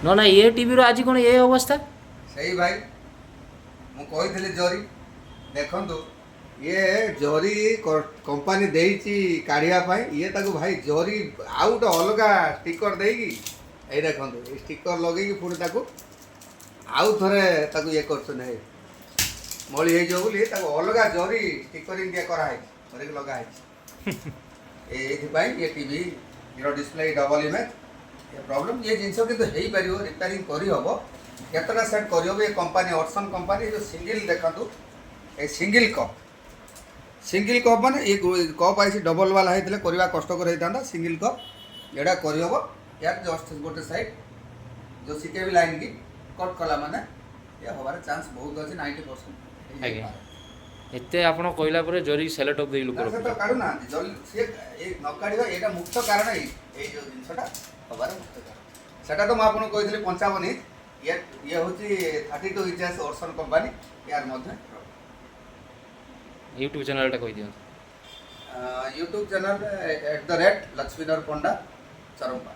ନନା, ଏ ଟିଭିର ଆଜି କ'ଣ ଏ ଅବସ୍ଥା? ସେଇ ଭାଇ, ମୁଁ କହିଥିଲି ଜରି। ଦେଖନ୍ତୁ, ଇଏ ଜରି କମ୍ପାନୀ ଦେଇଛି କାଢ଼ିବା ପାଇଁ। ଇଏ ତାକୁ ଭାଇ ଜରି ଆଉ ଗୋଟେ ଅଲଗା ଷ୍ଟିକର ଦେଇକି, ଏଇ ଦେଖନ୍ତୁ, ଏଇ ଷ୍ଟିକର ଲଗେଇକି ପୁଣି ତାକୁ ଆଉ ଥରେ ତାକୁ ଇଏ କରୁଛନ୍ତି। ହେଇ ମଳି ହେଇଯିବ ବୋଲି ତାକୁ ଅଲଗା ଜରି ଷ୍ଟିକରିଂ ଦିଆ କରାହେଇଛି, କରିକି ଲଗା ହେଇଛି। ଏଇଥିପାଇଁ ଇଏ ଟିଭିର ଡିସପ୍ଲେ ଡବଲ ଇମେଜ୍ ଏ ପ୍ରୋବ୍ଲେମ୍। ଇଏ ଜିନିଷ କିନ୍ତୁ ହେଇପାରିବ, ରିପେୟାରିଂ କରିହେବ, କେତେଟା ସେଟ୍ କରିହେବ। ଏ କମ୍ପାନୀ ଅର୍ସନ୍ କମ୍ପାନୀ। ଏ ଯେଉଁ ସିଙ୍ଗିଲ୍ ଦେଖନ୍ତୁ, a single cup, single cup ମାନେ ଏ କପ୍ ଆଇସି ଡବଲ୍ ବାଲା ହେଇଥିଲେ କରିବା କଷ୍ଟକର ହେଇଥାନ୍ତା। ସିଙ୍ଗିଲ୍ କପ୍ ଏଇଟା କରିହେବ। ୟାର ଜଷ୍ଟ ଗୋଟେ ସାଇଡ଼୍ ଯେଉଁ ସିକେବି ଲାଇନ୍ କି କଟ୍ କଲା ମାନେ ଇଏ ହେବାର ଚାନ୍ସ ବହୁତ ଅଛି, 90%। ଏତେ ଆପଣ କହିଲା ପରେ ଜରି ସେଲୋଟେପ୍ ଦେଇ ଲୋକ ନା, ସେ ତ ରଖୁଛନ୍ତି। କାଢୁନାହାନ୍ତି ଜଲ୍ଦି ସିଏ। ଏଇ ନ କାଢ଼ିବା ଏଇଟା ମୁଖ୍ୟ କାରଣ। ଏଇ ଏଇ ଯେଉଁ ଜିନିଷଟା ହେବାର ମୁଖ୍ୟ କାରଣ ସେଟା ତ ମୁଁ ଆପଣଙ୍କୁ କହିଥିଲି 55 ଇଞ୍ଚ। ଇଏ ଇଏ ହେଉଛି 32 ଇଞ୍ଚେସ୍ ଓର୍ସନ୍ କମ୍ପାନୀ, ୟାର ମଧ୍ୟ ୟୁଟ୍ୟୁବ୍ ଚ୍ୟାନେଲ୍ଟା କହିଦିଅନ୍ତୁ। YouTube channel @Laxmidhar Panda Charampa.